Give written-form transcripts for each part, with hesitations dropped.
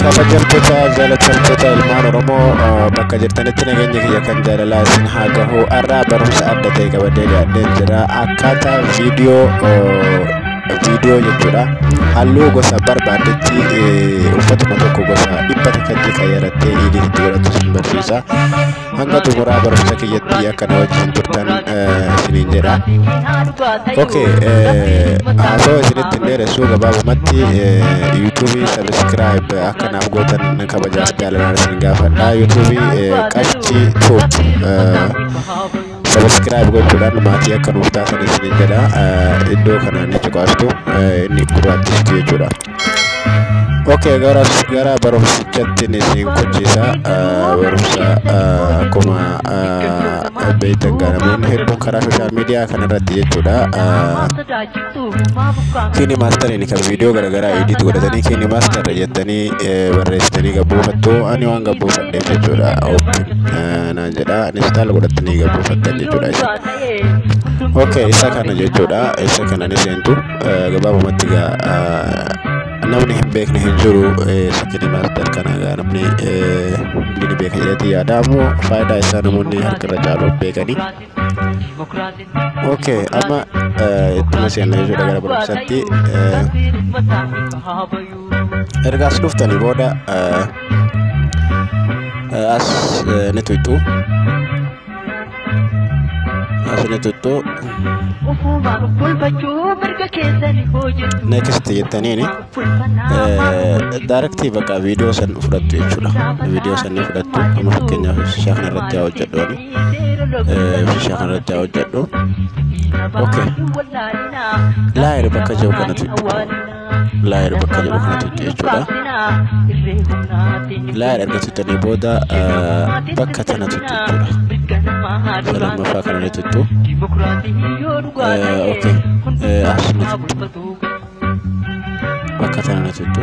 Kabajamtoota jaallatamtoota ilmaan Oromoo bakka jirtanitti nageenya kiyya kan jaalalaa isin haa gahu. Har'a barumsa adda ta'e qabadhee dhiyaadheen jira. Akkaataa viidiyoo jechuudha. Halluu gosa barbaaddetti uffatuma tokko gosa 100tti fayyadattee edit itti godhatu isin barsiisa. Hanga xumuraa barumsa kiyyatti akka na wajjin turtan isiniin jedha. Okay, haasawaa isinitti hin dheeressu, gabaabumatti YouTubeii subscribe akka naaf gootan kabajaaf jaalalaan isin gaafadha. YouTubeii Qashtii Tube subscribe gochuudhaan maatii akka nuuf taatan isiniin jedha. Iddoo kana ni cuqaastu, inni gurraattisti jechuudha. Okay, gara barumsichatti isin kuchisa. Barumsa akkuma beektan namoonni hedduun karaa social media kanarratti jechuudha. KineMasteriin kan viidiyoo garaagaraa edit godhatanii KineMaster jettanii barreessitanii gabbuufattu. Ani waan gabbuufadheef jechuudha. Open naan jedha. Install godhatanii gabbuufattan jechuudha isin. Okay, isa kana jechuudha. Isa kana ni seentu. Gabaabumatti namni hin beekne hin jiru. KineMaster kana namni hundi ni beeka jedheeti yaada. Ammoo faayidaa isaa namoonni harka irra caalu beekanii. Okay, amma ittuma seenna jechuudha gara barumsaatti. Erga as dhuftanii booda as ni tuqxu. As ni tuqxu. Next jettaniini directii bakka viidiyoo san fudhattu jechuudha. Viidiyoo san ni fudhattu. Amma fakkeenyaaf ibsishaa kanarratti haa hojjedhu ani. Ibsishaa kanarratti haa hojjedhu. Okay. Layer bakka jiru kana tuqxu. Layer bakka jiru kana tuqxu jechuudha. Layer erga tuqxanii booda bakka tana tuqxu jechuudha. Lammaffaa kana ni tuqxu. Okay. As ni tuqxu. Bakka tana ni tuqxu.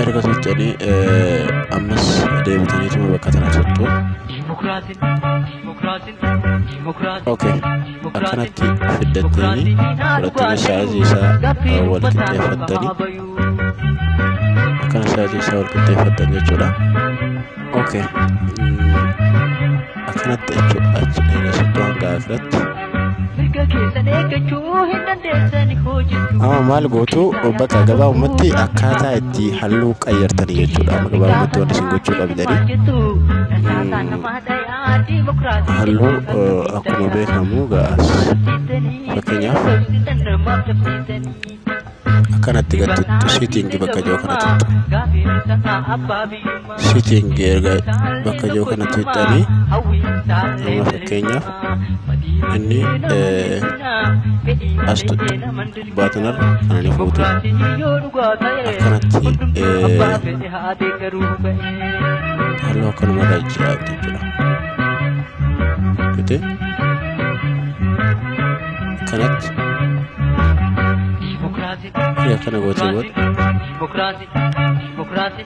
Erga tuqxanii ammas deebitaniituma bakka tana tuqxu. Okay. Akkanatti fiddattanii fudhattanii saayizii isaa wal qixxeeffattanii akkana saayizii isaa wal qixxeeffattan jechuudha. Okay. Akkanatti jechuudha achi dheeressittuu hanga akhiratti. Amma maal gootu bakka gabaabumatti akkaataa itti halluu qayyartanii jechuudha. Amma gabaabumatti wanti isin gochuu qabdanii halluu akkuma beekamu gaas fakkeenyaaf akkanatti gattutti siitingii bakka jiru kana tuttu. Siitingii erga bakka jiru kana tuttanii amma fakkeenyaaf inni as tuttu baatanarra kana ni fuutu. Akkanatti halluu akkanumarra jira jechuudha. Gite akkanatti erga kana gootee booda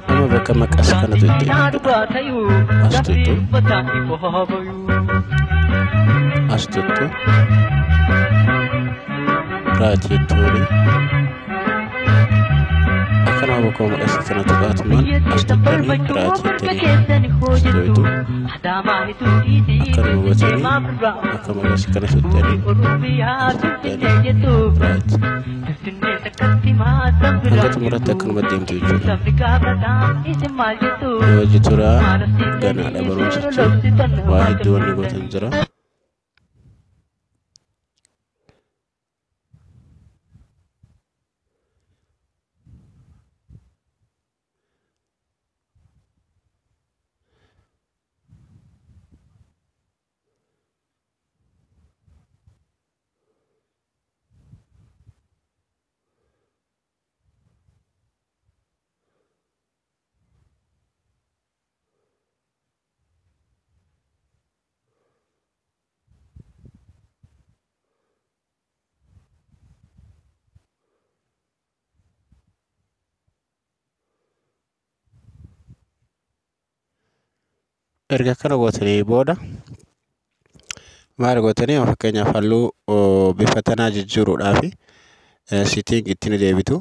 amma bakka maqas kana tutte as tuttu as tuttu raat jettuuni akkana bakka maqas kana tuqaatumaan as tuttanii raat jettanii as tuqxu akkanuma gootanii akka maqas kana tuttanii as tuttanii raat hanga xumuratti akkanuma deemtu jechuudha. Hojii turaa ganaadha barumsichi waa hedduu wanni gootan jira. Erga kana gootanii booda maal gootanii fakkeenyaaf halluu bifa tanaa jijjiiruudhaaf setting itti ni deebitu.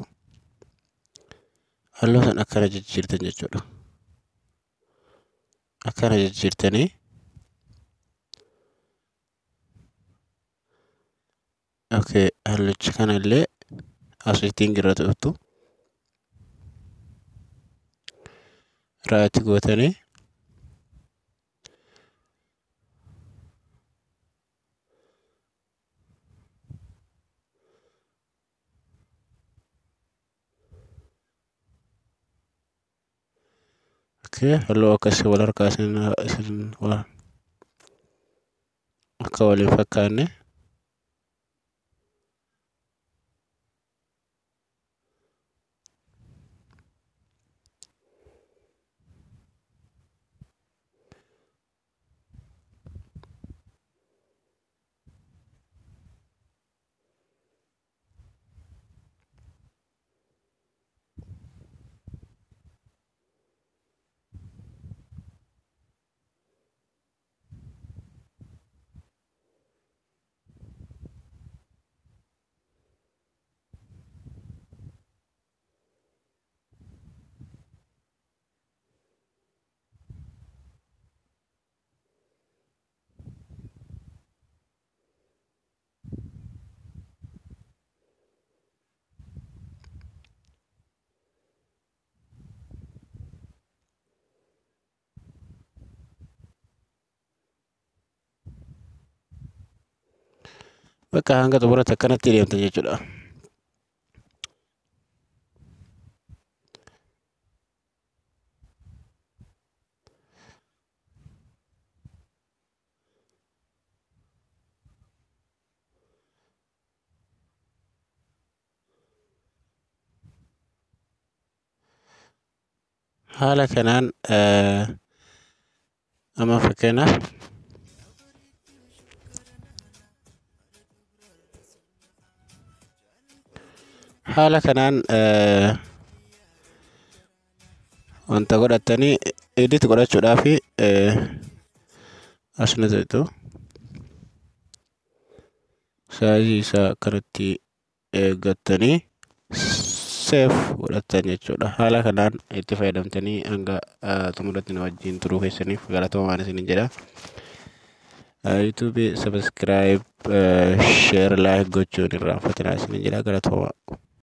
Halluu san akkana jijjiirtan jechuudha. Akkana jijjiirtanii okay, hallicha kanallee asittiin irra tuqxu. Right gootanii okay, halluu akkasii wal harkaa isin akka waliin fakkaanne bakka hanga xumuratti akkanatti deemtan jechuudha. Haala kanaan amma fakkeenyaaf haala kanaan wanta godhatanii edit godhachuudhaaf as ni tuqxu. Saayizii isaa akkanatti eeggattanii save godhattan jechuudha. Haala kanaan itti fayyadamtanii hanga xumuratti na wajjin turuu keessaniif galatoomaa isiniin jedha. YouTube subscribe, share, like gochuun irraanfatinaa isiniin jedha, galatoomaa.